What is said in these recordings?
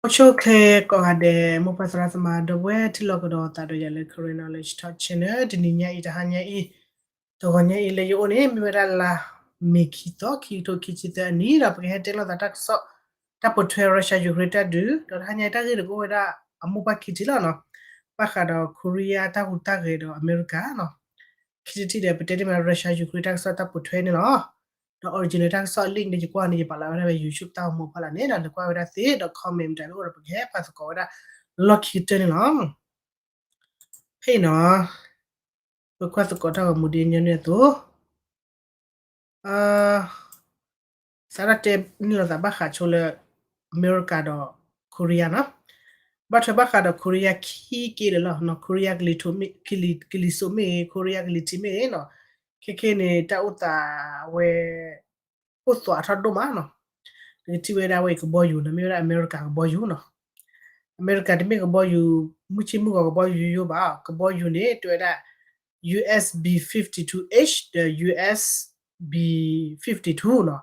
အိၣ်ဆူၣ်အိၣ်ချ့ကိးဂၤဒဲး မိၢ်ပၢ်သရၣ်သမါ ဒီပုၢ်ဝဲၢ်ထံၣ်လိာ်ကဒီးသးဒီးယၤလၢ Karen Knowledge Talk Channel တနံၤညါအံၤ တဟါညါအံၤ တဂီၤညါအံၤလၢယအိၣ်န့ၣ် မ့ၢ်ဝဲဒၣ်လါ မ့ၤ ခံသီ ခံကထိခံဆံသၢအနံၤဒီး ပကဟဲတဲလိာ်သးတၢ်ကစီၣ် တၢ်ပိာ်ထွဲ Russia Ukraine တၢ်ဒုး ဒီးတဟါညါအံၤတၢ်ဂ့ၢ်တကအိၣ်ဝဲဒၣ် အမိၢ်ပှၢ်ခံထံၣ်လီၤနီၤ ဘၣ်ဃးဒီး Korea တၢ်ဟူးတၢ်ဂဲၤဒီးအမဲရကၤနီၤ ခံထံၣ်တထံၣ်ဒီး ပတဲတ့ၢ်မး Russia Ukraine တၢ်ကစီၣ်တၢ်ပိာ်ထွဲန့ၣ်လီၤ. ဒီး original တၢ်ကစီၣ် link န့ၣ် ယကွၢ်န့ၣ် ယပာ်လီၤဝဲဒၣ်ဖဲ YouTube တၢ်ဂီၤမူအဖီလာ်န့ၣ်ဒီး နကွၢ်ဝဲဒၣ်သ့ဒီး comment တၢ်န့ၣ်အိၣ်ဒီး ပကဟဲပာ်သကိးဝဲဒၣ် လီၢ်ခံကတၢၢ်န့ၣ်လီၤ. ဖဲအံၤနီၤ ပကွၢ်သကိးတၢ်ဂီၤမူဒ်အညီနုၢ်အသိး စးထီၣ်တဲန့ၢ်လိာ်သးဘၣ်ဃးဆိလၢ အမဲရကၤဒီး Korea နီၤ ဘၣ်ထွဲဘၣ်ဃးဒီး Korea ခံက့လၢာ်လီၤ Korea ကလံၤစိးမ့ၢ်ဂ့ၤ Korea ကလံၤထံးမ့ၢ်ဂ့ၤနီၤ ခဲခဲန့ၣ် တၢ်အိၣ်သးဝဲ အိၣ်သွးထီၣ်ဒိၣ်မးနီၤ နကထံၣ်ဝဲဒၣ်ဝဲအံၤကဘီယူၤနီၤ မ့ၢ်ဝဲဒၣ်အမဲရကၤကဘီယူၤနီၤ အမဲရကၤတမ့ၢ်ကဘီယူၤ မုၢ်ဆ့ၣ်မုၢ်ဂီၤကဘီယူၤယိယိဘၣ် ကဘီယူၤန့ၣ် တဲဝဲဒၣ် U S B fifty-two H ဒီး U S B fifty-two နီၤ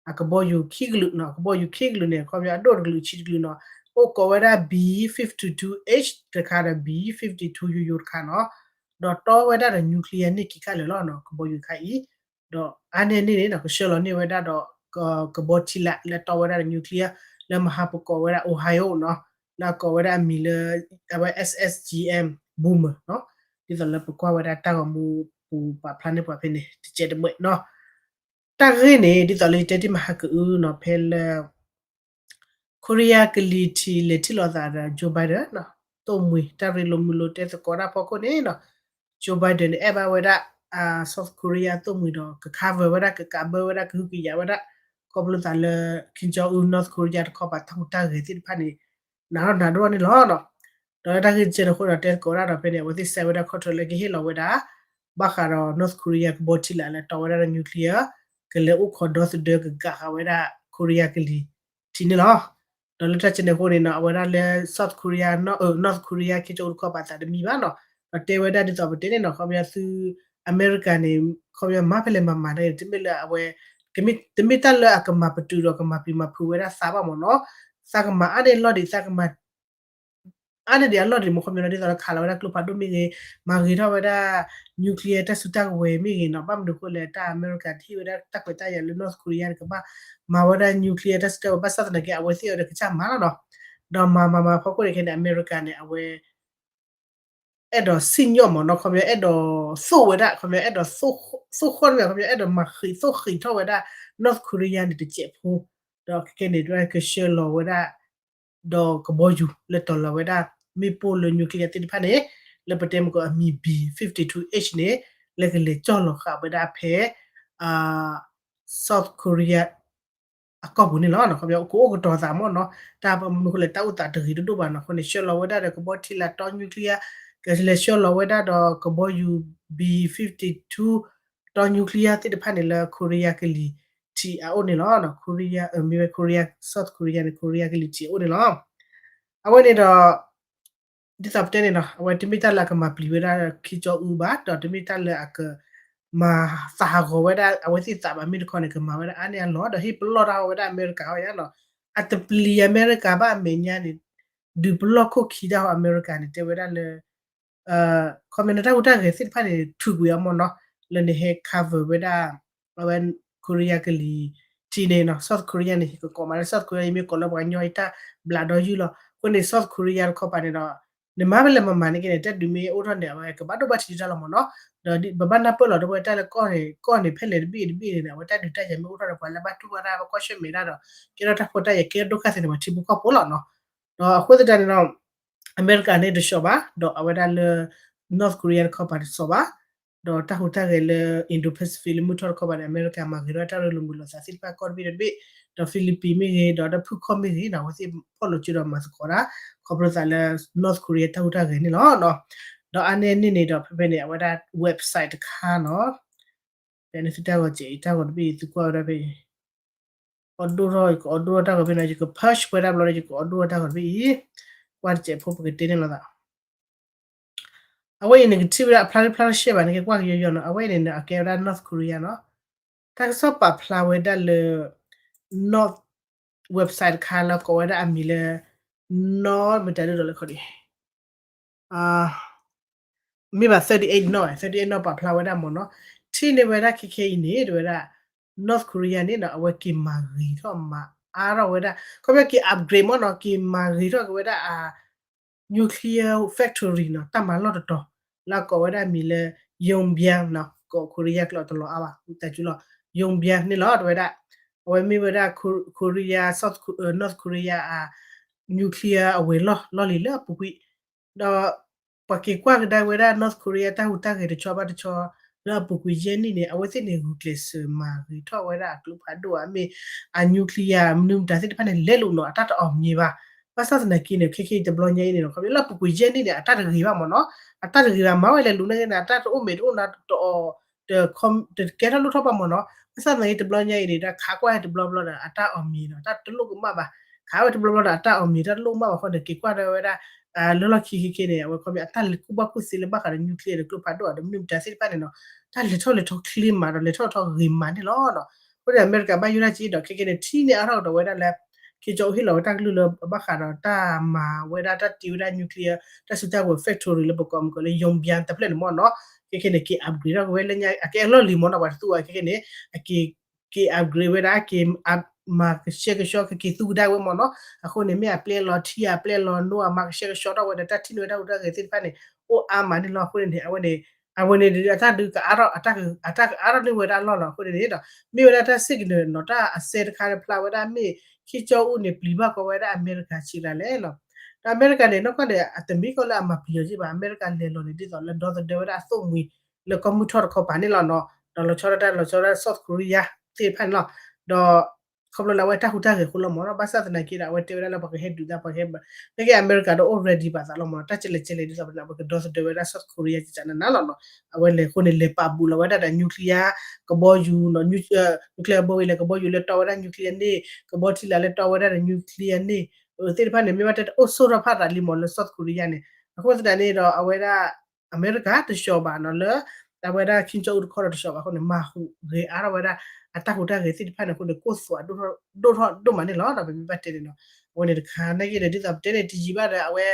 အကဘီယူၤခံကလုာ်နီၤ ကဘီယူၤခံကလုာ်န့ၣ် ခီပညီအဒိၣ်တကလုာ်ဆံးတကလုာ်နီၤ အိၣ်ကိးဝဲဒၣ် B fifty-two H တခါဒီး B fifty-two ယိယိတခါနီၤ ဒီးတီဝဲဒၣ်ဒီး nuclear န့ၢ်က့ၤခဲလၢာ်လီၤနီၤ ကဘီယူၤတခါအံၤ ဒီးအါန့ၢ်န့ၣ်န့ၣ်နီၤ ကဆှၢလီၤန့ၢ်ဝဲဒၣ်ဒီး ကဘီထံလာ်လၢတီဝဲဒၣ်ဒီး nuclear လၢမဟါပကိးဝဲဒၣ် Ohio နီၤ လၢအကိးဝဲဒၣ်အမံၤလၢ အဝဲ S S G M Boomer နီၤ ဒ်သိးလၢပကွၢ်ဝဲဒၣ်တၢ်ဂီၤမူပူၤပာ်ဖျါန့ၢ်ပှၤဖဲန့ၣ် တကဲးတမှဲးနီၤ တၢ်ဂ့ၢ်န့ၣ် ဒ်သိးလၢယတဲတ့ၢ်မဟါကအုနီၤ ဖဲလၢ Korea ကလံၤထံးလဲၤထံၣ်လိာ်သးဒီး Joe Biden နီၤ သိၣ်မှံၤတၢ်ရ့လိာ်မုာ်လိာ်တဲသကိးတၢ်ဖီခိၣ်န့ၣ်နီၤ Joe Biden န့ၣ် အဲၣ်ဘၣ်ဝဲဒၣ် South Korea သိၣ်မှံၤဒီး က cover ဝဲဒၣ် ကကးဘၢဝဲဒၣ် ကဟုကယာ်ဝဲဒၣ် ခီဖျိသးလၢ Kim Jong Un North Korea တခီပၤတၢ်ဟူးတၢ်ဂဲၤသ့ၣ်တဖၣ်န့ၣ် နးထီၣ်နးဒိၣ်န့ၣ်လီၤနီၤ ဒီးလၢတၢ်ဂ့ၢ်တစဲးန့ၣ်အဃိဒီး တဲသကိးဒၣ်ဒီးဖဲန့ၣ် အဝဲသ့ၣ်စဲးဝဲဒၣ် ခီၣ်ထၢၣ်လၢကဟ့ၣ်လီၤဝဲဒၣ် ဘၣ်ဃးဒီး North Korea ကဘီထံလာ်လၢတီဝဲဒၣ်ဒီး nuclear ကလဲၤအိၣ်ခိးဒီသဒၢကကးဃာ်ဝဲဒၣ် Korea ကလံၤထံးန့ၣ်လီၤ ဒီးလၢတၢ်စဲးန့ၣ်အဃိန့ၣ်နီၤ အဝဲဒၣ်လၢ South Korea North Korea ခံကၠိတခီပၤသးတမံဘၣ်နီၤ ဒီးတဲဝဲဒၣ်ဒ်သိးပတဲန့ၣ်နီၤ ခီပညီသု အမဲရကၤန့ၣ် ခီပညီမၤဖဲလဲၣ်မၤမၤန့ၣ် တမ့ၢ်လၢအဝဲ တမ့ၢ်တၢ်လၢအကမၤပတုာ်ဒီးကမၤပျံၤမၤဖုးဝဲဒၣ်သးဘၣ်မ့ၢ်နီၤ သးကမၤအါန့ၢ်လီၢ်ဒံး သးကမၤ အါန့ၢ်ဒံးအလီၢ်ဒံးမ့ၢ်ခီပညီနီၤ ဒ်သိးလၢခးလီၤဝဲဒၣ်ကျိဖးဒိၣ်မ့ၢ်ဂ့ၤ မၤဂ့ၤထီၣ်ဝဲဒၣ် nuclear တၢ်စုတၢ်ကဝဲၤမ့ၢ်ဂ့ၤနီၤ ဘၣ်မနုၤအဃိလဲၣ် တၢ်အမဲရကၤတဟ့ၣ်ဝဲဒၣ်တၢ်ခွဲးတၢ်ယာ်လၢ North Korea န့ၣ် ကဘၣ်မၤဝဲဒၣ် nuclear တၢ်စုတၢ်ကဝဲၤ ဘၣ်ဆၣ်သနာ်က့ အဝဲသ့ၣ်အီၤဒီးကစၢ်မၤလီၤနီၤ ဒီးမၤမၤမၤဖီခိၣ်န့ၣ်ခဲန့ၣ် အမဲရကၤန့ၣ် အဝဲ အဲၣ်ဒိးစံၣ်ညီၣ်မ့ၢ်နီၤ ခီပညီအဲၣ်ဒိးသိၣ်ဝဲဒၣ် ခီပညီအဲၣ်ဒိး သိၣ်ဃီၣ်တမ့ၢ် ခီပညီအဲၣ်ဒိးမၤဃံးသိၣ်ဃံးထီၣ်ဝဲဒၣ် North Korea န့ၣ်တစဲးဖိ ဒီးခဲခဲန့ၣ် ကဆှၢလီၤဝဲဒၣ် ဒီးကဘီယူၤလၢတီၤလီၤဝဲဒၣ် မ့ၣ်ပိၢ်လၢ nuclear သ့ၣ်တဖၣ်န့ၣ် လၢပတဲမ့ၢ်ကအမံၤ B fifty-two H န့ၣ် လၢကလဲၤကၠီၣ်လီၤဃာ်ဝဲဒၣ်ဖဲ South Korea အကီၢ်ပူၤန့ၣ်လီၤ. ခီပညီကအိၣ်ကတီၤသးမ့ၢ်နီၤ, တၢ်မနုၤဃိလဲၣ် တၢ်အိၣ်သးတဂ့ၤတဒိၣ်ဘၣ်နီၤ. အဃိန့ၣ် ဆှၢလီၤဝဲဒၣ်ဒီးကဘီထံလာ်တီ nuclear, ကလဲၤဆှၢလီၤဝဲဒၣ်ဒီးကဘီယူၤ B fifty-two တီ nuclear သ့ၣ်တဖၣ်န့ၣ်လၢ Korea ကလံၤထံးအအိၣ်န့ၣ်လီၤ. Korea မ့ၢ်ဝဲ Korea, South Korea န့ၣ် Korea ကလံၤထံးအအိၣ်န့ၣ်လီၤ. အဝဲန့ၣ်ဒီး ဒ်သိးပတဲန့ၣ်နီၤ, အဝဲတမ့ၢ်တၢ်လၢအကမၤပျံၤဝဲဒၣ် Kim Jong Un ဘၣ်, ဒီးတမ့ၢ်တၢ်လၢအကမၤသးဟးဂီၤဝဲဒၣ် အဝဲသ့ၣ်သးဘၣ်မ့ၢ်တခီန့ၣ် ကမၤဝဲဒၣ်အါန့ၢ်အလီၢ် ဒီးဟ့ၣ်ပလီၢ်တၢ်ဟီဝဲဒၣ်အမဲရကၤဟီယါနီၤ. အတပျံၤအမဲရကၤဘၣ်အမဲာ်ညါန့ၣ် ဒုးပလီၢ်ခိၣ်ခံတၢ်ဟီအမဲရကၤန့ၣ် တဲဝဲဒၣ်လၢ ခီပညီန့ၣ် တၢ်ဟူးတၢ်ဂဲၤသ့ၣ်တဖၣ်န့ၣ် ထုးကွံာ်အီၤမ့ၢ်နီၤ, လၢနဟဲ cover ဝဲဒၣ် အဝဲ Korea ကလံၤထံးန့ၣ်နီၤ. South Korea န့ၣ် ဟ့ၣ်ကကိးမးလၢ South Korea မ့ၢ်ကိးလၢပှၤကညီအံၤတၢ်ဘျးဒီးယုၢ်လီၤ. အဃိန့ၣ် South Korea တခီပၤန့ၣ်ဒီး နမၤဖဲလဲၣ်မၤမၤန့ၣ်က့န့ၣ် တၢ်ဒုးမ့ၢ်အိၣ်ထီၣ်န့ၣ် အဝဲကဘၣ်ဒိဘၣ်ထံးတၢ်လီၤမ့ၢ်နီၤ. ဒီးပဘၣ်နၢ်ပၢၢ်လီၤ ဒီးဝဲတၢ်လၢကီၢ်န့ၣ် ကီၢ်န့ၣ် ဖဲလဲၣ်တဘ့ၣ်တဘ့ၣ်န့ၣ် အဝဲတၢ်ဒုးတၢ်ယၤမ့ၢ်အိၣ်ထီၣ်ဒီး ပှၤလၢဘၣ်တူၢ်ဘၣ်တၢ် ဘၣ်ကွၢ်ဆၢၣ်မဲာ်တၢ်ဒီး ကဲထီၣ်တၢ်ဖိတၢ်ယာ် ကဲထီၣ်ဒိၣ်ခါသ့ၣ်န့ၣ် ပှၤထံဖိကီၢ်ဖိလီၤနီၤ. ဒီးအဃိသတးန့ၣ်ဒီး အမဲရကၤန့ၣ်တဆှီဘၣ်, ဒီးအဝဲဒၣ်လၢ North Korea တခီပၤတဆှီဘၣ်, ဒီးတၢ်ဟူးတၢ်ဂဲၤလၢ Indo-Pacific လၢမုၢ်ထီၣ်တခီပၤန့ၣ် အမဲရကၤမၤဂ့ၤထီၣ်တၢ်ရ့လိာ်မုာ်လိာ်သးသ့ၣ်တဖၣ်ကီၢ်တဘ့ၣ်တဘ့ၣ်, ဒီး Philippines မ့ၢ်ဂ့ၤ, ဒီးဒီးဖုၣ်ခီၣ်မ့ၢ်ဂ့ၤနီၤ, အဝဲသ့ၣ်ဖီၣ်လိာ်စုဒီးမၤသကိးတၢ် ခီဖျိသးလၢ North Korea တၢ်ဟူးတၢ်ဂဲၤန့ၣ်လီၤ. ဒီးအါန့ၢ်န့ၣ်န့ၣ်ဒီး ဖဲဖဲန့ၣ် အဝဲဒၣ် website တခါနီၤ, ဖဲန့ၣ်သုတၢ်ဂီၤစဲးအံၤတၢ်ဂီၤတဘ့ၣ်အံၤ သုကွၢ်ဝဲဒၣ်ဖဲအံၤ အီၣ်ဒိၣ်ထီၣ် ယကအီၣ်ဒိၣ်ထီၣ်တၢ်ဂီၤဖဲန့ၣ် ယက pause ဝဲဒၣ်ဘျီဒီး ယကအီၣ်ဒိၣ်ထီၣ်တၢ်ဂီၤတဘ့ၣ်အံၤ, ကွၢ်တစဲးဖိပကတဲန့ၣ်လီၤသး. အဝဲအံၤနကထံၣ်ဝဲဒၣ်အဖျါတဖျါတရှဲဘၣ် နကကွၢ်ကယီယီနီၤ, အဝဲအံၤန့ၣ် အကဲဝဲဒၣ် North Korea နီၤ, တၢ်ကစီၣ်ပာ်ဖျါဝဲဒၣ်လၢ North website တခါလၢကိးဝဲဒၣ်အမံၤလၢ နီၢ်မတၤဒုဒီးလဲၤခီဒံး မ့ၢ်ဘၣ် thirty eight နီၢ် thirty eight နီၢ်ပာ်ဖျါဝဲဒၣ်မ့ၢ်နီၤ, ထံၣ်န့ၢ်ဝဲဒၣ်ခဲခဲအံၤန့ၣ် တဲဝဲဒၣ် North Korea န့ၣ်နီၤ အဝဲက့ၤမၤဂ့ၤထီၣ်မၤအါထီၣ်ဝဲဒၣ် ခီပညီက့ၤ upgrade မ့ၢ်နီၤ က့ၤမၤဂ့ၤထီၣ်က့ၤဝဲဒၣ်အ nuclear factory နီၤ တၢ်မၤလီၢ်တတီၤ လၢအကိးဝဲဒၣ်မံၤလၢ Yongbyon နီၤ ကိး Korea ကျိာ်တလီၤအါဘၣ် သးကလီၤ Yongbyon န့ၣ်လီၤ တဲဝဲဒၣ် အဝဲမ့ၢ်ဝဲဒၣ် Korea South North Korea အ nuclear အဝဲၤလီၢ်လီၢ်လံၤလၢအပူၤကွံာ် ဒီး ပှၤက့ၤကွၢ်ကဒါဝဲဒၣ် North Korea တၢ်ဟူးတၢ်ဂဲၤတဆီဘၣ်တဆီ လၢအပူၤကွံာ်ယဲၢ်နံၣ်န့ၣ် အဝဲသ့ၣ်န့ၣ်ဂုာ်ကျဲးစၢးမၤဂ့ၤထီၣ်ဝဲဒၣ်အကျိဖးဒိၣ်ဧါ မ့ၢ်အ nuclear မနုၤမတၤသ့ၣ်တဖၣ်န့ၣ် လဲလိာ်နီၤ အတၢ်တအီၣ်မံၤဘၣ်. ဘၣ်ဆၣ်သနာ်က့န့ၣ် ခဲခဲအံၤတဘျီညါအံၤန့ၣ်နီၤ ခီဖျိလၢအပူၤကွံာ်ယဲၢ်နံၣ်န့ၣ် အတၢ်တဂ့ၤဘၣ်မ့ၢ်နီၤ အတၢ်တဂ့ၤဘၣ် မၤဝဲလဲၤလူၤန့ၣ်ဂ့ၤန့ၣ် အတၢ်တအိၣ်မ့ၢ်တအိၣ်နီၤ တအီၣ် တကဲထီၣ်လိၣ်ထီၣ်ဘၣ်မ့ၢ်နီၤ. ဘၣ်ဆၣ်သနာ်က့တဘျီညါအံၤန့ၣ် တၢ်ခးကွၢ်ဝဲတဘျီဘျီဒီး အတၢ်အီၣ်မံၤနီၤ တၢ်တလိၣ်ကမၣ်ဘၣ်. ခးဝဲတဘျီဘျီဒီးအတၢ်အီၣ်မံၤတၢ်တလိၣ်ကမၣ်ဘၣ်အဃိန့ၣ် က့ၤကွၢ်ဒီးဝဲဒၣ် လၢလီၢ်ခံခဲခဲန့ၣ် အဝဲခီပညီအတၢ်လဲၤကူၣ်ဘၣ်ကူၣ်သ့လၢဘၣ်ဃးဒီး nuclear ဒီးကျိဖးဒိၣ်ဒီးမနုၤမတၤသ့ၣ်တဖၣ်န့ၣ်နီၤ တၢ်လဲၤထီၣ်လဲၤထီၣ်ချ့မးဒီး လဲၤထီၣ်ထီၣ်ဂ့ၤမးန့ၣ်လီၤ. အဃိန့ၣ် အမဲရကၤဘၣ်ယိၣ်ဒၣ်က့ဒီး ခဲခဲန့ၣ် ထံၣ်န့ၢ်အါထီၣ်ကဒီးဝဲဒၣ်လၢ ခ့ကၠီအူဟ့ၣ်လီၤဝဲတၢ်ကလုၢ်လၢဘၣ်ဃးဒီးတၢ်မၤဝဲဒၣ်တၢ်တ့ဝဲဒၣ် nuclear တၢ်စုတၢ်ဝဲၤ factory လၢပကိးမုၢ်ကီးလၢ Yongbyon တဖျၢၣ်န့ၣ်မ့ၢ်နီၤ ခဲခဲန့ၣ် က့ၤ upgrade ထီၣ်က့ၤဝဲလၢညါ အကဲအလီၢ်လံၤမ့ၢ်နီၤ ပှၤတသူအီၤခဲခဲန့ၣ် အက့ၤ က့ၤ upgrade ဝဲဒၣ် က့ၤ မၤကဆှဲကဆှီ ကက့ၤသူကဒါဝဲမ့ၢ်နီၤ အဃိန့ၣ် မ့ၢ်အပျဲလီၤထံ အပျဲလီၤနိ အမၤကဆှဲကဆှီထီၣ်ဝဲဒီး တၢ်ထံၣ်န့ၢ်ဝဲတၢ်ဟူးတၢ်ဂဲၤသ့ၣ်တဖၣ်န့ၣ် အိၣ်အါမးန့ၣ်လီၤ. အဃိန့ၣ်န့ၣ် အဝဲန့ၣ် အဝဲန့ၣ် အတၢ်ဒုးကအါထီၣ် အတၢ်ကအါထီၣ်န့ၢ်ဝဲဒၣ်အလီၢ်လီၤ. အဃိန့ၣ်န့ၣ်ဒီး မ့ၢ်ဝဲဒၣ်တၢ် signal နီၤ တၢ်အစဲတခါလၢဖျါဝဲဒၣ်မ့ၢ် ခ့ကၠီအူန့ၣ် ပျံၤဘၣ်ကီးဝဲဒၣ်အမဲရကၤဆံးကျါလဲၣ်နီၤ. ဒီးအမဲရကၤန့ၣ် နီၢ်ကီၢ်န့ၣ် အတမ့ၢ်ကီးလၢအမၤပျံၤအီၤက့ဘၣ် အမဲရကၤလဲၤလီၤန့ၣ် ဒ်သိးလၢဒီသဒၢဝဲဒၣ်အသိၣ်မှံၤလၢကီၢ်မုၢ်ထီၣ်တခီပၤန့ၣ်လီၤနီၤ. ဒီးလီၤဆီဒၣ်တၢ်လီၤဆီဒၣ် South Korea သ့ၣ်တဖၣ်န့ၣ်လီၤ. ဒီး ခီဖျိလၢအဝဲတၢ်ဟူးတၢ်ဂဲၤအဃိလီၤမ့ၢ်နီၤ. ဘၣ်ဆၣ်သနာ်က့ဒီး အဝဲတဲဝဲဒၣ်လၢပှၤကဟဲဒုးတၢ် ပှၤကဟဲဘၣ် နက့အမဲရကၤဒီးအိၣ် ready ဘၣ်သးလီၤမ့ၢ်နီၤ. တၢ်ကလဲၤကလဲၤဒ်သိးပှၤကဒီသဒၢဝဲဒၣ် South Korea ကကနနၤလီၤနီၤ. အဝဲလဲၤအဃိန့ၣ် လဲၤပာ်ဘူးလီၤဝဲဒၣ်ဒီး nuclear ကဘီယူၤနီၤ nuclear ဘီဝံၤလဲၤကဘီယူၤလၢတီဝဲဒၣ် nuclear န့ၣ် ကဘီထံလာ်လၢတီဝဲဒၣ်ဒီး nuclear န့ၣ် သ့ၣ်တဖၣ်န့ၣ် မ့ၢ်ဘၣ်တဲတအိၣ်ဆိၣ်ထီၣ်ဖးသးလံမ့ၢ်လၢ South Korea န့ၣ်. အဃိသတးန့ၣ်ဒီး အဝဲဒၣ် အမဲရကၤတဆှီဘၣ်နီၤလၢ အဝဲဒၣ် ခ့ကၠီအူတခီဒီးတဆှီဘၣ်အဃိန့ၣ် မၤဟူးဂဲၤအါထီၣ်ဝဲဒၣ် အတၢ်ဟူးတၢ်ဂဲၤသ့ၣ်တဖၣ်န့ၣ်အဃိန့ၣ် ကိၢ်သွးဒိၣ်ထီၣ်ဒိၣ်မးန့ၣ်လီၤ. ဒီးပမ့ၢ်ဘၣ်တဲန့ၣ်နီၤ အဝဲန့ၣ်တခါနာ်က့ဒီး ဒ်သိးပတဲန့ၣ် တယံာ်ဘၣ်ဒီး အဝဲ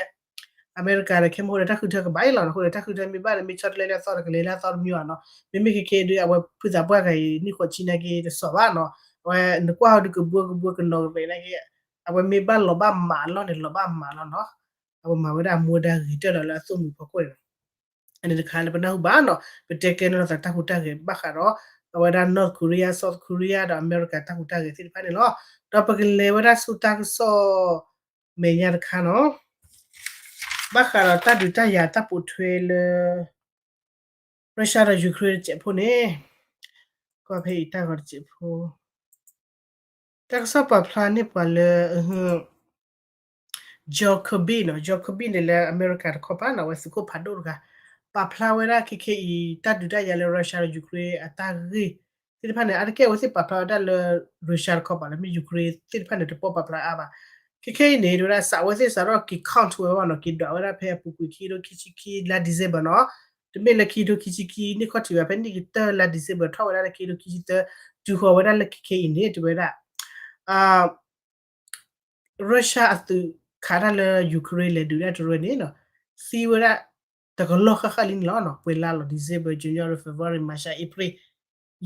အမဲရကၤဒီး ခဲမုၢ်ဒီး တၢ်ဃုထၢကဘၣ်အံၤလီၤနီၤ. အဃိန့ၣ် တၢ်ဃုထၢမ့ၢ်ဘၣ်ဒီး မ့ၢ်ဆီတလဲလၢအသီတကလဲၤလၢအသီတမံၤဘၣ်နီၤ. မ့မ့ၢ်ခဲခဲဒီး အဝဲဖုသးပှၢ်ဂၤအံၤ နံၣ်ဃီးဆံနာ်က့တစီၤဘၣ်နီၤ. အဝဲနကွၢ်ဟီဒီးကဘှီကဘှီကနီၤကရဲးနာ်က့ အဝဲမ့ၢ်ဘၣ်လီၤဘၣ်မးအလီၢ်န့ၣ် လီၤဘၣ်မးလီၤနီၤ. အဝဲမၤဝဲဒၣ်အမူဒါဂ့ၤတၢၢ်ဒီးလၢအသိၣ်မှံၤဖီခိၣ်န့ၣ်လီၤ. အန့ၣ်တခါလၢပနၢ်ဟူဘၣ်နီၤ ပတဲကျဲန့ၣ်လီၤသးတၢ်ဟူးတၢ်ဂဲၤဘၣ်ဃးဒီး အဝဲဒၣ် North Korea South Korea ဒီးအမဲရကၤတၢ်ဟူးတၢ်ဂဲၤသ့ၣ်တဖၣ်န့ၣ်လီၤ. ဒီးပကလဲၤဝဲဒၣ်ဆူတၢ်ကစီၣ် မဲာ်ညါတခါနီၤ ဘၣ်ဃးဒီးတၢ်ဒုးတၢ်ယၤတၢ်ပိာ်ထွဲလၢ Russia ဒီး Ukraine တစဲးဖိန့ၣ် ကွၢ်ဖဲအံၤတၢ်ဂီၤတစဲးဖိ တၢ်ကစီၣ်ပာ်ဖျါန့ၢ်ပှၤလၢ John Kirby နီၤ John Kirby န့ၣ်လၢအမဲရကၤတခီပၤနီၤ အဝဲသုးခိၣ်ဖးဒိၣ်တဂၤ ပာ်ဖျါဝဲဒၣ်ခဲခဲအံၤ တၢ်ဒုးတၢ်ယၤလၢ Russia ဒီး Ukraine အတၢ်ဂ့ၢ်သ့ၣ်တဖၣ်န့ၣ် အါတက့ၢ်အဝဲသ့ၣ်ပာ်ဖျါဝဲဒၣ်လၢ Russia တခီပၤလၢမ့ၢ် Ukraine သ့ၣ်တဖၣ်န့ၣ် တပီၢ်ပာ်ဖျါအါဘၣ်. ခဲခဲအံၤန့ၣ် တဲဝဲဒၣ်စးဝဲသ့ၣ်စးထီၣ်က့ၤ count ဝဲဘၣ်နီၤ က့ၤဒွးဝဲဒၣ်ဖဲအပူၤကွံာ်ခံကထိခံဆံခံလါ December နီၤ တမ့ၢ်လၢခံကထိခံဆံခံ နံၣ်ခီၣ်ထံးဘၣ် ဖဲနံၣ်ကတၢၢ်လါ December ထီၣ်ဝဲဒၣ်လၢခံကထိခံဆံသၢ တုၤဃီၤဝဲဒၣ်လၢခဲခဲအံၤန့ၣ် တဲဝဲဒၣ် Russia အသုးခးတၢ်လၢ Ukraine လဲၤဒုးတၢ်တရၢန့ၣ်နီၤ သံဝဲဒၣ် တကလီၢ်ဃၣ်ဃၣ်လံန့ၣ်လီၤ. ပှဲၤလါလီၤ December January February March April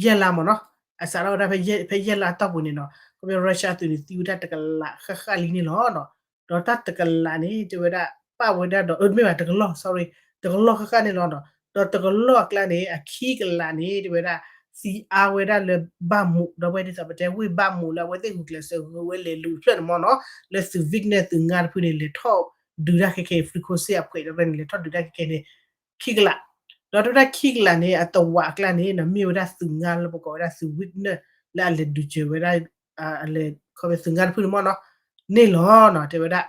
ယဲၢ်လါမ့ၢ်နီၤ အစးထီၣ်ဝဲဒၣ်ဖဲယဲၢ်လါအတီၢ်ပူၤန့ၣ်နီၤ ခီဖျိ Russia အသုးန့ၣ် သံဝဲဒၣ်တကလးဃၣ်ဃၣ်လံန့ၣ်လီၤ. ဒီးတၢ်တကလးန့ၣ် တဲဝဲဒၣ် ပာ်ဝဲဒၣ်ဒီး မ့ၢ်ဘၣ်တကလီၢ် sorry တကလီၢ်ဃၣ်ဃၣ်န့ၣ်လီၤ. ဒီးတကလီၢ်အကျါန့ၣ် အခံကလးန့ၣ် တဲဝဲဒၣ် သံအါဝဲဒၣ်လၢဘၣ်မူး ဒီးဝဲဒ်သိးပတဲဝ့ၢ်ဘၣ်မူးလၢအဝဲသ့ၣ်ဂုာ်ကျဲးစၢးဂုာ်ဝဲလဲၤလူၤတဖျၢၣ်န့ၣ်မ့ၢ်နီၤ လၢသုး Wagner သုးငါတဖုန့ၣ် လဲၤထီၣ်ဒုးတၢ်ခဲခဲအံၤ frequency အဖှဲးဒီးန့ၣ် လဲၤထီၣ်ဒုးတၢ်ခဲခဲန့ၣ် ခံကလး ဒီးတဲဝဲဒၣ်ခံကလးန့ၣ် အတဝးအကျါန့ၣ်နီၤ မ့ၢ်ဝဲဒၣ်သုးငါလၢပကိးဝဲဒၣ်သုး Wagner လၢအလဲၤဒုးစၢၤဝဲဒၣ် အလဲၤခီဖျိသုးငါတဖုန့ၣ်မ့ၢ်နီၤ န့ၣ်လီၤနီၤ တဲဝဲဒၣ်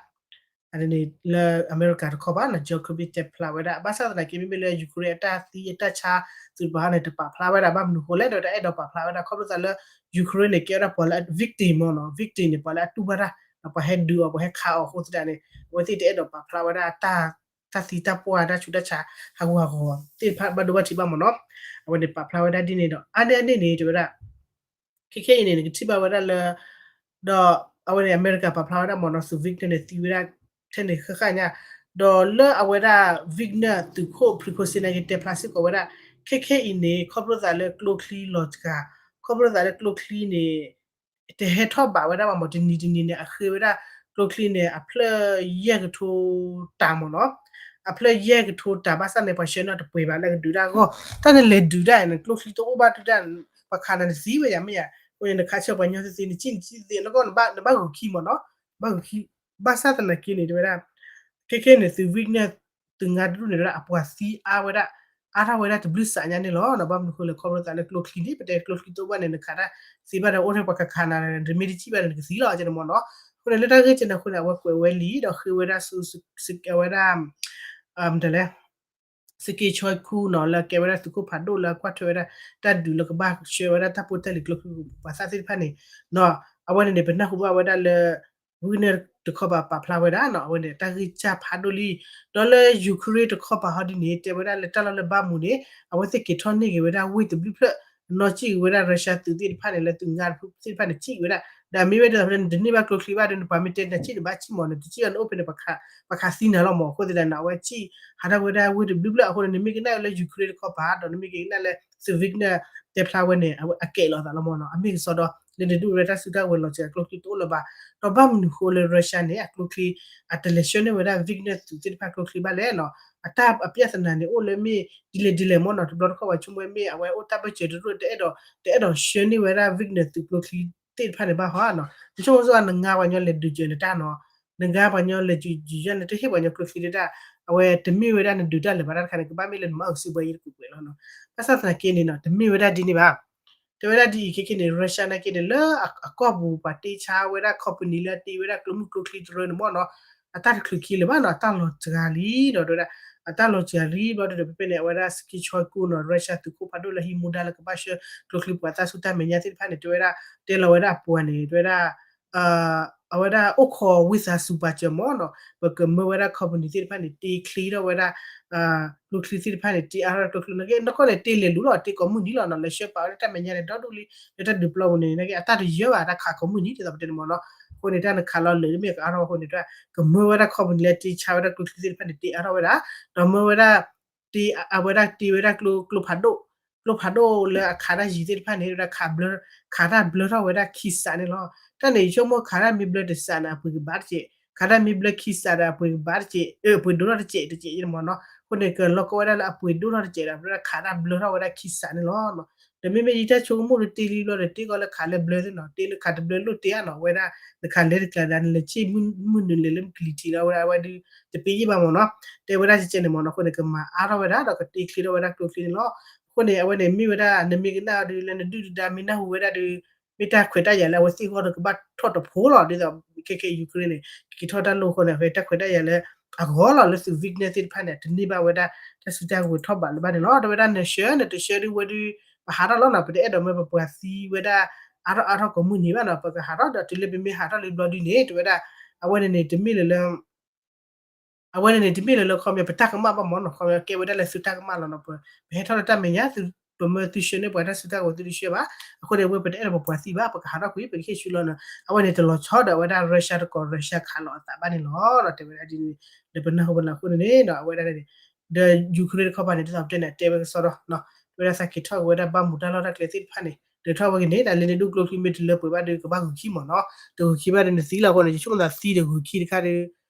အန့ၣ်လၢအမဲရကၤတခီပၤနီၤ John Kirby တဲဖျါဝဲဒၣ် ဘၣ်ဆၣ်သနာ်က့ မ့မ့ၢ်လၢ Ukraine အတၢ်သံအတၢ်ဆါသုးတပၤန့ၣ် တပာ်ဖျါဝဲဒၣ် ဘၣ်မနုၤဃိလဲၣ်ဒီး တၢ်အဲၣ်ဒိးပာ်ဖျါဝဲဒၣ် ခီဖျိသးလၢ Ukraine န့ၣ် ကဲဝဲဒၣ်ပှၤလၢ victim မ့ၢ်နီၤ victim န့ၣ် ပှၤလၢအတူၢ်ဘၣ်တၢ် ပှၤဟဲဒုးအီၤ ပှၤဟဲခးအီၤအဃိသတးန့ၣ် အဝဲသ့ၣ်တအဲၣ်ဒိးပာ်ဖျါဝဲဒၣ် တၢ်သံတၢ်ပှၢ်တၢ်ဆူးတၢ်ဆါ ဟးဂူာ်ဟးဂီၤသ့ၣ်တဖၣ်ဘၣ်ဒိဘၣ်ထံးဘၣ်မ့ၢ်နီၤ အဝဲန့ၣ်ပာ်ဖျါဝဲဒၣ်ဒ်န့ၣ်ဒီး အါန့ၢ်အန့ၣ်န့ၣ် တဲဝဲဒၣ် ခဲခဲအံၤန့ၣ် နကထံၣ်ဘၣ်ဝဲဒၣ်လၢ ဒီးအဝဲန့ၣ် အမဲရကၤပာ်ဖျါဝဲဒၣ်မ့ၢ်နီၤ သုး Wagner န့ၣ် သံဝဲဒၣ် ထဲန့ၣ်ဃၣ်ဃၣ်ညါ, ဒီးလၢအဝဲဒၣ် Wagner သုးခိၣ် Prigozhin နာ်က့ တဲဖျါစ့ၢ်ကီးဝဲဒၣ် ခဲခဲအံၤန့ၣ် ခီဖျိသးလၢကျိချံလီၤစှၤ, ခီဖျိသးလၢကျိချံန့ၣ် တဟဲထီၣ်ဘးဝဲဒၣ်ဘၣ်မး တနံၤတနံၤန့ၣ် အဃ့ဝဲဒၣ်ကျိချံန့ၣ် အဖျၢၣ်ယဲၢ်ကထိတၢ်မးနီၤ, အဖျၢၣ်ယဲၢ်ကထိတၢ် ဘၣ်ဆၣ်န့ၣ် ပှၤဆှၢန့ၢ်တပှဲၤဘၣ်လၢကဒုးတၢ်အဂီၢ်, တၢ်န့ၣ်လဲၤဒုးတၢ်န့ၣ် ကျိချံတအိၣ်ဘၣ်ဒုးတၢ်, ပှၤခးနၤနသံဝဲယၤမ့ၢ်ယၤ, အဃိန့ၣ် နခးဆၢပှၤကညီသ့သ့ နစံၣ်နစံၣ်သ့ နကီၢ် နဘၣ်ဂုာ်ခံမးနီၤ, ဘၣ်ဂုာ်ခံ, ဘၣ်ဆၣ်သနာ်က့န့ၣ် တဲဝဲဒၣ် ခဲခဲန့ၣ် သုး Wagner သုးငါတဒူၣ်န့ၣ် တဲဝဲဒၣ်အပှၤသံအါဝဲဒၣ်, အါထီၣ်ဝဲဒၣ်တဘျုးစးညါန့ၣ်လီၤ. ဘၣ်မနုၤဃိလဲၣ် ခီဖျိသးလၢကျိချံန့ၣ် ပတဲကျိချံတအိၣ်ဘၣ်န့ၣ် နခးတၢ်သ့ဘၣ်ဒီး အိၣ်ထဲပှၤကခးနၤ တမ့ၢ်တစံၣ်ဘၣ်န့ၣ် နကသံလီၤ ကဲန့ၣ်မးနီၤ. အဃိန့ၣ် လၢတၢ်ဂ့ၢ်ကဲန့ၣ်အဃိန့ၣ် အဝဲကွဲးဝဲလံ ဒီးဃ့ဝဲဒၣ်ဆူ အဝဲဒၣ် မတၤလဲၣ် စက့ချီကူနီၤ လၢအကဲဝဲဒၣ်သုးခိၣ်ဖးဒိၣ်လၢအကွၢ်ထွဲဝဲဒၣ် တၢ်ဒုးလၢကဘၣ်ဆှၢဝဲဒၣ်တၢ်ဖိတၢ်လံၤကျိချံပှၤသၣ်သ့ၣ်တဖၣ်န့ၣ်, အဝဲန့ၣ်န့ၣ် ပနၢ်ဟူဘၣ်ဝဲဒၣ်လၢ Wagner တခီပၤပာ်ဖျါဝဲဒၣ်နီၤ အဝဲန့ၣ် တၢ်ဂ့ၢ်စၢ်ဖးဒိၣ်လံ. ဒီးလၢ Ukraine တခီပၤဟီဒ်န့ၣ် တဲဝဲဒၣ်လၢတၢ်လီၢ်လၢဘၣ်မူန့ၣ် အဝဲသ့ၣ်က့ၤထီၣ်န့ၢ်က့ၤဝဲဒၣ်ဝ့ၢ်တဘျုးဖျၢၣ်, နီၣ်စံၣ်က့ၤဝဲဒၣ် Russia သုးသ့ၣ်တဖၣ်န့ၣ် လၢသုးငါတဖုသ့ၣ်တဖၣ်န့ၣ် စံၣ်က့ၤဝဲဒၣ်, ဒီးမ့ၢ်ဝဲဒၣ် နတန့ၢ်ဘၣ်ကျိချံဘၣ်ဒီး နပှၤမ့ၢ်တဲနၤစံၣ်န့ၣ် ဘၣ်စံၣ်မး နတစံၣ်ဘၣ်န့ၣ် အိၣ်ဖဲန့ၣ် ပှၤခးသံနၤလီၤမး. အဃိသတးန့ၣ် အဝဲစံၣ်ဟးထီၣ်ဝဲဒၣ်ဝ့ၢ်တဘျုးဖျၢၣ်အဃိန့ၣ် နမ့ၢ်ကနၣ်လၢ Ukraine တခီပၤ ဒီးနမ့ၢ်ကနၣ်လၢ သုး Wagner တဲဖျါဝဲန့ၣ် အဝဲအကဲးလိာ်သးလီၤမးနီၤ. အမ့ၢ်ကစီဒီ လၢနဒုးဝဲဒၣ်တၢ်စုတၢ်ကဝဲၤလီၤစှၤ ကျိချံတအိၣ်လၢၤဘၣ်. ဒီးဘၣ်မနုၤဃိလၢ Russia န့ၣ် အကျိချံ အတလဲၤဆှၢန့ၢ်ဝဲဒၣ် Wagner သုးသ့ၣ်တဖၣ်ကျိချံဘၣ်လဲၣ်နီၤ. အတၢ်အပြဿနာန့ၣ် အိၣ်လၢမ့ၢ်ဒ်လဲၣ်ဒ်လဲၣ်မးနီၤ. တဘျီတခီၣ်ပှၤဆိကမိၣ်မ့ၢ်အဝဲအိၣ်တၢ်ဘၢၣ်စၢၤတရူၢ် တအဲၣ်ဒိး တအဲၣ်ဒိးဆှၢန့ၢ်ဝဲဒၣ် Wagner သုးကျိချံသ့ၣ်တဖၣ်န့ၣ်ဘၣ်ဟီနီၤ. နဆိကမိၣ်စ့ၢ်ကီး နငါပှၤကညီလဲၤဒုးစၢၤနတၢ်နီၤ, နငါပှၤကညီလဲၤယုၢ်ယဲၢ် နတဟ့ၣ်ပှၤကညီကျိချံဒၣ်တၢ်, အဝဲတမ့ၢ်ဝဲဒၣ်နဒုးတၢ်လၢၤဘၣ်တၢ်တခါန့ၣ် ကဘၣ်မ့ၢ်လၢနမၤအုးစုဘှဲယဲၢ်တကွဲးကွဲးလီၤနီၤ. ဘၣ်ဆၣ်သနာ်က့န့ၣ်နီၤ တမ့ၢ်ဝဲဒၣ်ဒ်န့ၣ်ဘၣ်. တဲဝဲဒၣ်ဒ်အံၤ ခဲခဲန့ၣ် Russia နာ်က့န့ၣ် လၢအကီၢ်ပူၤ ပှၤတ့ဆါဝဲဒၣ် company လၢအတ့ဝဲဒၣ်ကျိမုၢ်ကျိချံတရၢန့ၣ်မးနီၤ, အတၢ်တချုးခံလၢၤဘၣ်နီၤ, အတၢ်လီၤစှၤလံဒီး တဲဝဲဒၣ် အတၢ်လီၤစှၤလံဘျီဒီး ဖဲဖဲန့ၣ် အဝဲဒၣ် စက့ချီကူနီၤ Russia သုးခိၣ်ဖးဒိၣ်လၢဟံးမူဒါလၢကဘၣ်ဆှၢကျိချံပှၤသၣ်ဆူၣ်တၢ်မဲာ်ညါသ့ၣ်တဖၣ်န့ၣ် တဲဝဲဒၣ် တဲလီၤဝဲဒၣ်အပှၤန့ၣ် တဲဝဲဒၣ် အဝဲဒၣ်အိၣ်ခိးဝံသးစူၤပာ်စၢၤမးနီၤ, ပကမၢဝဲဒၣ် company သ့ၣ်တဖၣ်န့ၣ် တ့ချ့ထီၣ်ဝဲဒၣ် ကျိချံသ့ၣ်တဖၣ်န့ၣ် တ့အါထီၣ်ကျိချံ နာ်က့ နီၢ်ကီၢ်န့ၣ် တ့လဲၤလူၤလီၤ တ့ကိးမုၢ်နံၤလီၤနီၤ, လဲၤဆှၢပာ်ဝဲဒၣ်တၢ်မဲာ်ညါန့ၣ် ဒီဒူၣ်လံ လၢတၢ်ဒုးပျီပူၤန့ၣ် နာ်က့ အတၢ်တယၢဘၣ် တၢ်ခးကိးမုၢ်နံၤ ဒ်သိးပတဲန့ၣ်မးနီၤ. အဃိန့ၣ် တၢ်နခးလီၤလၢာ်တမ့ၢ်ကအါထီၣ်အဃိန့ၣ် ကမၢဝဲဒၣ် company လၢတ့ဆါဝဲဒၣ်ကျိချံသ့ၣ်တဖၣ်န့ၣ် တ့အါထီၣ်ဝဲဒၣ်, ဒီးမၢဝဲဒၣ် တ့ အဝဲဒၣ်တ့ဝဲဒၣ်ကျိ ကျိဖးဒိၣ်, ကျိဖးဒိၣ်လၢအခးတၢ်ယံၤသ့ၣ်တဖၣ်န့ၣ် ဝဲဒၣ်ခးဘျၢ ခးတၢ်ဘျၢထီၣ်ဝဲဒၣ်ခံစးန့ၣ်လီၤ. တၢ်န့ၣ် ယဆိကမိၣ်ခးတၢ်မ့ၢ်ဘျၢတစးန့ၣ် အပှ့ၤကဘၣ်တစဲး, ခးတၢ်မ့ၢ်ဘျၢခံစးဒီး အပှ့ၤကဘၣ်တစဲး, အပှ့ၤဒိၣ်ထီၣ်တစဲးတစဲးမးနီၤ. အဃိန့ၣ် ကလီၤကီဝဲဒၣ်လၢအပှ့ၤဒိၣ်ထီၣ်တစဲးဒီး ဝဲဒၣ်ခးတၢ်ဘျၢထီၣ်ဝဲဒၣ်ခံစးန့ၣ်လီၤ. ဒီးမ့မ့ၢ်ယတၢ်ဆိကမိၣ်ဒီးတ့လံဘျီဒီး တ့ကီးလၢခးလၢဘျၢသ့ၣ်နီၤ, တ့လၢခးတဘျၢလိၣ်တ့ဧါနီၤ, ဝဲဒၣ် နခးလဲၤတကျါဒီး နလဲၤဆ့ၣ်မုၢ်နုာ်လဲၤလၢမုၢ်ကလံၤထံးလီၤ ဝဲဒၣ်အဝဲဒုး တပ့ၤယံၣ်ဘၣ်မးနီၤ. တဲဝဲဒၣ်ကဲန့ၣ်မးနီၤ. အဃိန့ၣ် ကမၤအါထီၣ်ဝဲဒၣ်ဒီးကတ့ချ့ထီၣ်ဝဲဒၣ်ကျိချံန့ၣ်လီၤ. အဃိန့ၣ် အဝဲန့ၣ်မ့ၢ်ဝဲဒၣ် နမ့ၢ်ကနၣ်အီၤဒုး လၢနဒုၣ်နဒါမ့ၢ်နၢ်ဟူဝဲဒၣ်ဒုး မ့ၢ်တၢ်ခွဲးတၢ်ယာ်လၢအဝဲသ့ၣ်အဂီၢ်ဒီးကဘၣ်ထီၣ်တဖိလီၤ. ဒ်သိး ခဲခဲ Ukraine န့ၣ် ကက့ၤထီၣ်တၢ်လိၣ်အဃိန့ၣ် အဝဲတၢ်ခွဲးတၢ်ယာ်လၢအဂီၢ်လီၤ. လၢသုး Wagner သ့ၣ်တဖၣ်န့ၣ် တန့ၢ်ဘၣ်ဝဲဒၣ်တၢ်စုတၢ်ကဝဲၤထီၣ်ဘးလၢၤဘၣ်န့ၣ်လီၤ. တဲဝဲဒၣ်နဆှၢ နတဆှၢဒုးဝဲဒုး ပဟးထီၣ်လီၤနီၤ. ပတအဲၣ်ဒိးမၢပပှၤသံဝဲဒၣ် အါထီၣ်အါထီၣ်ကိးမုၢ်နံၤဘၣ်နီၤ. ပကဟးထီၣ်ဒီးတုၤလၢပမ့ၢ်ဟးထီၣ်လံဘျီဒုးန့ၣ် တဲဝဲဒၣ် အဝဲန့ၣ်န့ၣ် တမ့ၢ်လၢ အဝဲန့ၣ်န့ၣ် တမ့ၢ်လၢလၢခီပညီ ပတၢ်ကမၣ်ဘၣ်မးနီၤ, ခီပညီ ကဲဝဲဒၣ်လၢသုတၢ်ကမၣ်လီၤနီၤ. ပ ပဟဲထီၣ်လၢတၢ်မဲာ်ညါ သု ပမၢသုဆှၢန့ၢ်ပှၤတၢ်စုတၢ်ကဝဲၤ သုတဆှၢဘၣ်. အဃိန့ၣ် ဝဲပတအဲၣ်ဒိးပပှၤသံဘၣ်, ပကဟးထီၣ်ကွံာ် ပကဟ့ၣ်ဆူလီၤနီၤ. အဝဲန့ၣ် တလီၤဆီဒီးအဝဲဒၣ် Russia တကိး Russia ခးလီၤအသးဘၣ်န့ၣ်လီၤ. တဲဝဲဒၣ်ဒ်န့ၣ် လၢပနၢ်ဟူဝဲလၢအဃိန့ၣ်န့ၣ် အဝဲဒၣ်န့ၣ် ဒီး Ukraine တခီပၤန့ၣ် ဒ်သိးပတဲန့ၣ် တဲဝဲကစီဒီ တဲဝဲဒၣ်သးက့ၤထီၣ်က့ၤဝဲဒၣ်ဘၣ်မူတၢ်လီၢ်တၢ်ကျဲသ့ၣ်တဖၣ်န့ၣ် ဒုးထီၣ်ဝဲက့ၤန့ၣ် တၢ်လၢနဒုးကျိချံမ့ၢ်တလၢပှဲၤဘၣ်ဒီး ကဘၣ်ဂုာ်ခံမးနီၤ. တဂုာ်ခံဘၣ်ဒီးနသံလီၤအဃိန့ၣ် ယဆိကမိၣ်သးသံဒီးဂုာ်ခံတခါဒီး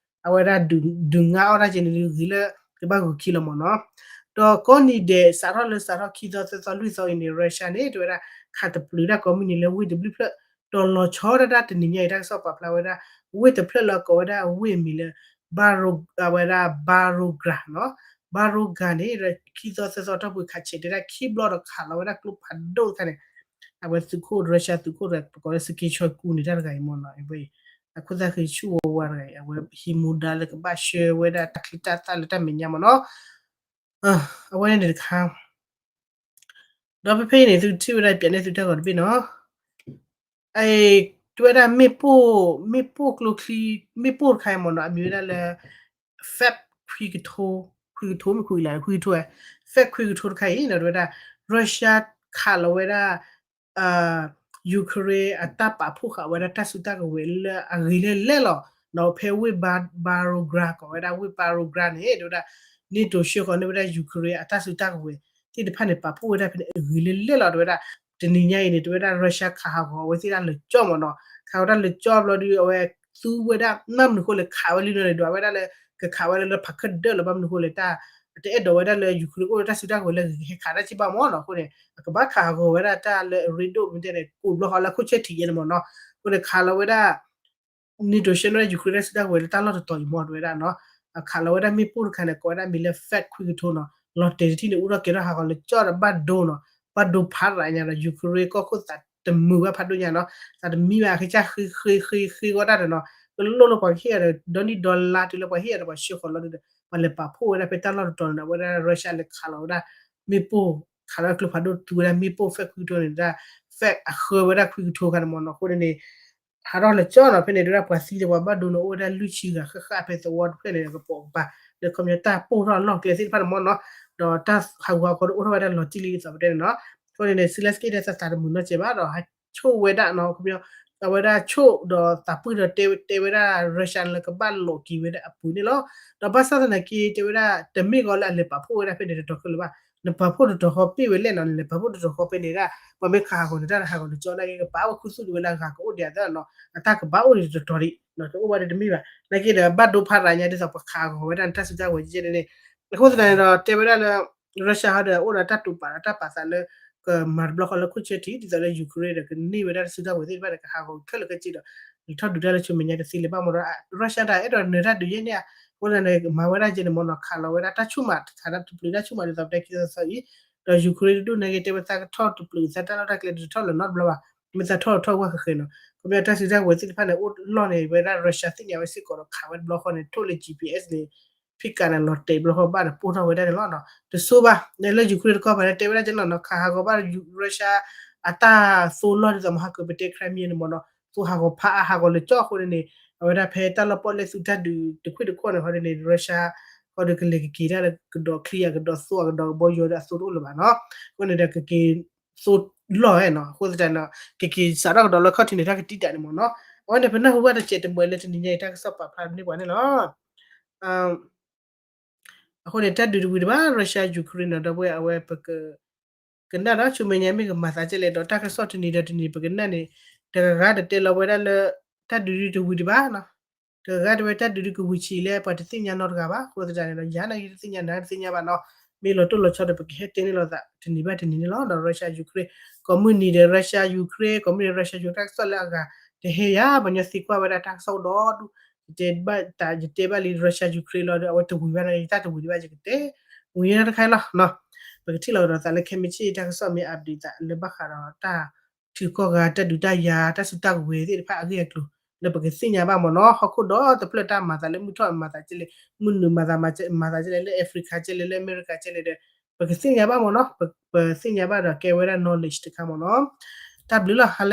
အဝဲဒၣ်ဒုးငါအီၣ်တၢ်ကဲန့ၣ် ဂ့ၤလၢကဘၣ်ဂုာ်ခံလီၤမးနီၤ. ဒီးကိးနံၤဒဲး စးထီၣ်လၢစးထီၣ်ခံသီသၢသီလွံၢ်သီအံၤန့ၣ် Russia န့ၣ် တဲဝဲဒၣ် ခးတပျုးတၢ်ကိးမုၢ်နံၤလၢဝ့ၢ်တဘျုးဖျၢၣ် ဒီးလီၤဆီဒၣ်တၢ်တနံၤညါအံၤ တၢ်ကစီၣ်ပာ်ဖျါဝဲဒၣ် ဝ့ၢ်တဖျၢၣ်လၢအကိးဝဲဒၣ်ဝ့ၢ်အမံၤလၢ Baro အဝဲဒၣ် Volgograd နီၤ, Volgograd န့ၣ် ခံသီသၢသီတီၢ်ပူၤခးဆဲးတဲဒၣ်ခံဘျီဒီးခးလီၤဝဲဒၣ်ကျိဖးဒိၣ်တခါန့ၣ် အဝဲသုးခိၣ် Russia သုးခိၣ်တဂၤ ပကိးလၢ စက့ချီကူန့ၣ် တၢ်တဂၤအံၤမ့ၢ်နီၤ အခိၣ်သၣ်ဃ့ဆူၣ်ဝါဝါတဂၤအံၤ အဝဲဟံးမူဒါလၢကဘၣ်ဆှၢဝဲဒၣ်တၢ်ချံတၢ်သၣ်လၢတၢ်မဲာ်ညါမ့ၢ်နီၤ. အဝဲန့ၣ်တခါ ဒီးဖဲဖဲအံၤန့ၣ် သုထံၣ်ဝဲဒၣ်ပျးန့ၢ်သုတၢ်ဂီၤတဘ့ၣ်နီၤ. တဲဝဲဒၣ်မ့ၣ်ပိၢ် မ့ၣ်ပိၢ်ကျိချံ မ့ၣ်ပိၢ်တခါအံၤမ့ၢ်နီၤ အမံၤဝဲဒၣ်လၢ Feb ခွံကထိ ခွံကထိမ့ၢ်ခွံလါ ခွံကထိဝဲ Feb ခွံကထိတခါအံၤနီၤ တဲဝဲဒၣ် Russia ခးလီၤဝဲဒၣ် Ukraine အတၢ်ပာ်ဖှိၣ်ဃာ်ဝဲဒၣ်တၢ်စုတၢ်ကဝဲၤလၢအဂ့ၤလၢလဲၣ်လီၤ. ဒီးဖဲဝ့ၢ် Volgograd ကိးဝဲဒၣ်ဝ့ၢ် Volgograd န့ၣ် တဲဝဲဒၣ် NATO ဆှၢဃီၤန့ၢ်ဝဲဒၣ် Ukraine အတၢ်စုတၢ်ကဝဲၤသ့ၣ်တဖၣ်န့ၣ် ပာ်ဖှိၣ်ဝဲဒၣ်ဖဲန့ၣ်အဂ့ၤလၢလဲၣ်လီၤ တဲဝဲဒၣ်. တနံၤညါအံၤန့ၣ် တဲဝဲဒၣ် Russia ခးဟးဂီၤအဝဲသ့ၣ်တၢ်လၢကၠီမ့ၢ်နီၤ. ခးဝဲဒၣ်လၢကၠီဘျီဒီး အဝဲသူဝဲဒၣ် မ့ၢ်မနုၤဃိလဲၣ် ခးဝဲလံနီၤန့ၣ်ဒီး အဝဲဒၣ်လၢ ကခးဝဲလၢလၢဖးခၢၣ်ဒၢလီၤ ဘၣ်မနုၤဃိလဲၣ် တၢ် တအဲၣ်ဒိးဝဲဒၣ်လၢ Ukraine အိၣ်ဒီးတၢ်စုတၢ်ကဝဲၤလၢဂ့ၤကဟဲခးတၢ်က့ဘၣ်မ့ၢ်နီၤ. အဃိန့ၣ် အကဘၣ်ခးဟးဂီၤဝဲဒၣ်တၢ်လၢအရ့ဒိၣ်မ့ၢ်တဲန့ၣ် ကိးဘျီဃီလၢခိၣ်ဆၢထံးယဲန့ၣ်မ့ၢ်နီၤ. အဃိန့ၣ် ခးလီၤဝဲဒၣ် NATO ဆှၢန့ၢ်ဝဲဒၣ် Ukraine တၢ်စုတၢ်ကဝဲၤလၢတၢ်လီၢ်တတီၤအံၤမ့ၢ်တဲဝဲဒၣ်နီၤ. အခးလီၤဝဲဒၣ်မ့ၣ်ပိၢ်တခါန့ၣ် ကိးဝဲဒၣ်မံၤလၢ Fed ခွံကထိနီၤ. လီၤတဲာ်တထံၣ်န့ၣ် အိၣ်ထီၣ်ကဲထီၣ်ဟးဂီၤလၢကၠီဒီးဘၣ်ဒိနီၤ. ဘၣ်ဒိဖးရၤညါဒီး Ukraine ကီၢ်ခိၣ်သးတမုာ်ဘၣ်ဖးဒိၣ်ညါနီၤ. သးတမံဘၣ် အကစၢ်ဃ့ဃ့ဃ့ဃ့ဂီၢ်တၢ်ဒီးနီၤ. ကလိၣ်လၢပှၤကဟ့ၣ်အီၤဒီး ဒီနံၣ်ဒီလါတုၤလၢပှၤဟ့ၣ်အီၤဒီးပှၤဆှၢဃီၤလီၤဒီး ပှၤလဲၤပာ်ဖှိၣ်ဝဲဒၣ်ဖဲတၢ်လီၢ်တတီၤန့ၣ်ဒီး အဝဲဒၣ် Russia လဲၤခးလီၤဝဲဒၣ် မ့ၣ်ပိၢ် ခးလီၤကျိဖးဒိၣ်သူဝဲဒၣ်မ့ၣ်ပိၢ် Fed ခွံကထိန့ၣ်ဒၣ် Fed အဃၢဝဲဒၣ်ခွံကထိခါန့ၣ်မ့ၢ်နီၤ. အဃိန့ၣ်န့ၣ် ဟးထီၣ်လၢကၠီနီၤ ဖဲန့ၣ် တဲဝဲဒၣ်ပှၤသံဒီးပှၤဘၣ်ဒိန့ၣ် အိၣ်ဝဲဒၣ်လွံၢ်ဆံဂၤဃၣ်ဃၣ်ဖဲသဝီတဖျၢၣ်န့ၣ် ကပိာ်ကပၤ လၢခီပညီတၢ်ပိၢ်ထီၣ်အလီၢ်ကျဲသ့ၣ်တဖၣ်န့ၣ်မ့ၢ်နီၤ. ဒီးတၢ်ဟးဂူာ်ဟးဂီၤဒီးအိၣ်ထီၣ်ဝဲဒၣ်လီၤတံၢ်လံဒ်သိးပတဲန့ၣ်နီၤ. အဃိန့ၣ်န့ၣ် Zelenskyy ဒီးသးသးတမုာ်နီတစဲးဘၣ်ဒီး ဟးဆိၣ်ဝဲဒၣ်နီၤ ခီပညီ အဝဲဒၣ်ဆိၣ်ဒီးသးပှၢ်ဒီးတဲဝဲဒၣ် Russia လၢကဘၣ်လိးက့ၤဝဲဒၣ်အပူၤန့ၣ်လီၤ. ဒီးဘၣ်ဆၣ်သနာ်က့ တဲဝဲဒၣ် တမ့ၢ်ဂီၤလၢအလဲၤပာ်ဖှိၣ်ဝဲဒၣ်ဖဲန့ၣ်တတီၤခဲလၢာ်ဘၣ်. နပာ်ဖှိၣ်တတီၤဃီပ့ၢ်ဝဲလဲၣ်နီၤ နလဲၤပာ်ဖှိၣ်တတီၤဃီဖဲန့ၣ်ဒၣ် ပှၤမ့ၢ်ခးဟးဂီၤန့ၣ် တၢ်ဟးဂီၤတကၠီနာ်က့ ကပာ်ဝဲခူသူၣ်ဒံးဝဲလၢအဂၤကအိၣ်ဒံးအသးနီၤ အတၢ်ကဘၣ်အိၣ်န့ၣ်တတီၤဒံး တအိၣ်ဘၣ်ဒီးတမ့ၢ်ဘၣ်. နာ်က့ဒီးဘၣ်ဒိဖးရၤညါဒ်သိးပှၤခးဟးဂီၤဝဲဒၣ်န့ၣ် တၢ်စုတၢ်ကဝဲၤကဲန့ၣ်န့ၣ် အဃိသတးန့ၣ်ဒီး တဲဝဲဒၣ်လၢ Russia ဟီဒီးအိၣ်ဒီးတၢ်တိာ်ပာ်ဒီးတၢ်ပာ်သးလၢ ကမၤတဘျီဃီလၢခိၣ်ဆၢထံး ဒ်သိးလၢ Ukraine ဒီးကန့ၢ်ဝဲဒၣ်တၢ်စုတၢ်ကဝဲၤသ့ၣ်တဖၣ်ဒီး ကဟးဂီၤခဲလၢာ်ခဲဆ့ဒီး လဲၤထီၣ်ဒုးတၢ်လၢဆူမဲာ်ညါတသ့လၢၤဘၣ်မ့ၢ်ဒီး Russia တၢ်အဲၣ်ဒိးနၢၤတၢ်ဒုးယဲၢ်န့ၣ်ဧါ. အဃိသတးန့ၣ် မၤဝဲဒၣ်ကဲန့ၣ်မ့ၢ်နီၤ ခးလီၤဝဲဒၣ်တၢ်ဆူၣ်မး ခးတၢ်တပျုာ်တၢ်ဆူၣ်မးဒ်သိးပတဲခံသီသီအံၤ ဒီး Ukraine တဒူၣ်နာ်က့ တဲဝဲသးကထီၣ်တပျုာ်သးတၢ်လီၢ်တၢ်ကျဲတထီၣ်လၢၤနီတဘျီဘၣ်. မ့ၢ်သးထီၣ်ထီၣ်ဝဲဃဲးဃဲးနီၤ ခီပညီတၢ်စုတၢ်ကဝဲၤသ့ၣ်တဖၣ်န့ၣ် အိၣ်လီၢ်န့ၣ် ဝဲဒၣ် Russia သ့ၣ်ညါဝဲစ့ၢ်ကီးဒီးခးဝဲတဘျီဃီန့ၣ် ထိၣ်လၢ GPS န့ၣ် ဖံးကးန့ၣ် လီၤတဲာ်ဘျီဃီဘၣ်ဒီးပိၢ်ထီၣ်ဝဲဒၣ်န့ၣ်လီၤ. တဆိဘၣ် လၢ Ukraine တကီၢ်ဖဲန့ၣ် တဲဝဲဒၣ်ကဲနီၤနီၤ ခးဟးဂီၤဘၣ် Russia အတၢ်သိလီၢ်ဒ်သိးမဟါကပတဲ Crimea န့ၣ်မ့ၢ်နီၤ သိဟးဂီၤဖးအါဟးဂီၤလၢကၠီအဃိန့ၣ်န့ၣ် အဝဲဒၣ်ဖဲတၢ်လီၢ်ပီၣ်လဲၣ်သုးတၢ်ဒုးတခွ့ၣ်တခိၣ်န့ၣ် ဟီဒ်န့ၣ် Russia ဟီဒ်ကလဲၤကက့ၤတၢ်လၢကဒီးချံအကဒီးသိအကဒီးကဘီယူၤဒီးအသိတအိၣ်လၢၤဘၣ်နီၤ. အဃိန့ၣ်ဒီးကက့ၤသိလီၢ်နီၤ အဃိသတးန့ၣ် ကက့ၤစးထီၣ်ကဒီးလၢခီၣ်ထံးန့ၣ် တၢ်ကတံာ်တာ်န့ၣ်မ့ၢ်နီၤ. အဝဲန့ၣ် ပနၢ်ဟူဘၣ်တစဲးတမှဲၤလၢတနံၤညါအံၤ တၢ်ကစီၣ်ပာ်ဖျါန့ၢ်ပှၤန့ၣ်လီၤ. အဃိန့ၣ် တၢ်ဒုးတဝံၤတဘၣ် Russia Ukraine နီၤ ဒီပုၢ်ဝဲၢ် အဝဲပက ကနၣ်ဒီးဆူမဲာ်ညါမ့ၢ်ကမၤသးကဲလဲၣ်ဒီး တၢ်ကစီၣ်တနံၤဒီးတနံၤပကနၣ်န့ၣ် တဂၤဂၤတတဲလီၤဝဲဒၣ်လၢ တၢ်ဒုးဒုးတဝံၤတဘၣ်နီၤ. တဂၤဂၤတဲဝဲတၢ်ဒုးဒုးကဝံၤဆံးလၢပှၤတသ့ၣ်ညါနီတဂၤဘၣ်. အဃိသတးန့ၣ်ဒီး ယၤနာ်က့တသ့ၣ်ညါ နၤတသ့ၣ်ညါဘၣ်နီၤ. မ့ၢ်လီၤတိၢ်လီၤဆီဒီး ပကဟဲတဲန့ၢ်လိာ်သးတနံၤဘၣ်တနံၤန့ၣ်လီၤ. ဒီး Russia Ukraine ကိးမုၢ်နံၤဒီး Russia Ukraine ကိးမုၢ်နံၤ Russia Ukraine တၢ်ကစီၣ်လၢအဂၤ တဟဲယၤ ပှၤညီသံကွၢ်ဝဲဒၣ်တၢ်ကစီၣ်အိၣ်ဒီး ယတဲဘၣ်တၢ် ယတဲဘၣ်လံ Russia Ukraine လီၤဒီး အဝဲတဝံၤဘၣ်န့ၣ် ယတၢ်တဝံၤဒံးဘၣ် ယကတဲ ဝံၤယဲတခါလီၤ. ပကထံၣ်လိာ်ကဒီးသးလၢခဲမုၢ်ဆ့ၣ်တၢ်ကစီၣ်မ့ၢ် update သးလၢဘၣ်ဃးဒီးတၢ်ထုးကီၢ်ဂၤ တၢ်ဒုးတၢ်ယၤ တၢ်စုတၢ်ကဝဲၤသ့ၣ်တဖၣ်အဂ့ၢ်အကျိၤ လၢပကသ့ၣ်ညါဘၣ်မ့ၢ်နီၤ. ဟီၣ်ခိၣ်ဒီတဖျၢၣ်တၢ်မၤသးလၢမုၢ်ထီၣ်မၤသးကဲလဲၣ် မုၢ်နုာ်မၤသးမၤသးကဲလဲၣ် လၢ Africa ကဲလဲၣ် လၢ America ကဲလဲၣ်ဒီး ပကသ့ၣ်ညါဘၣ်မ့ၢ်နီၤ. ပသ့ၣ်ညါဘၣ်ဒီးကဲဝဲဒၣ် knowledge တခါမ့ၢ်နီၤ. တၢ်ဘျုးလီၤ ဟါလၢ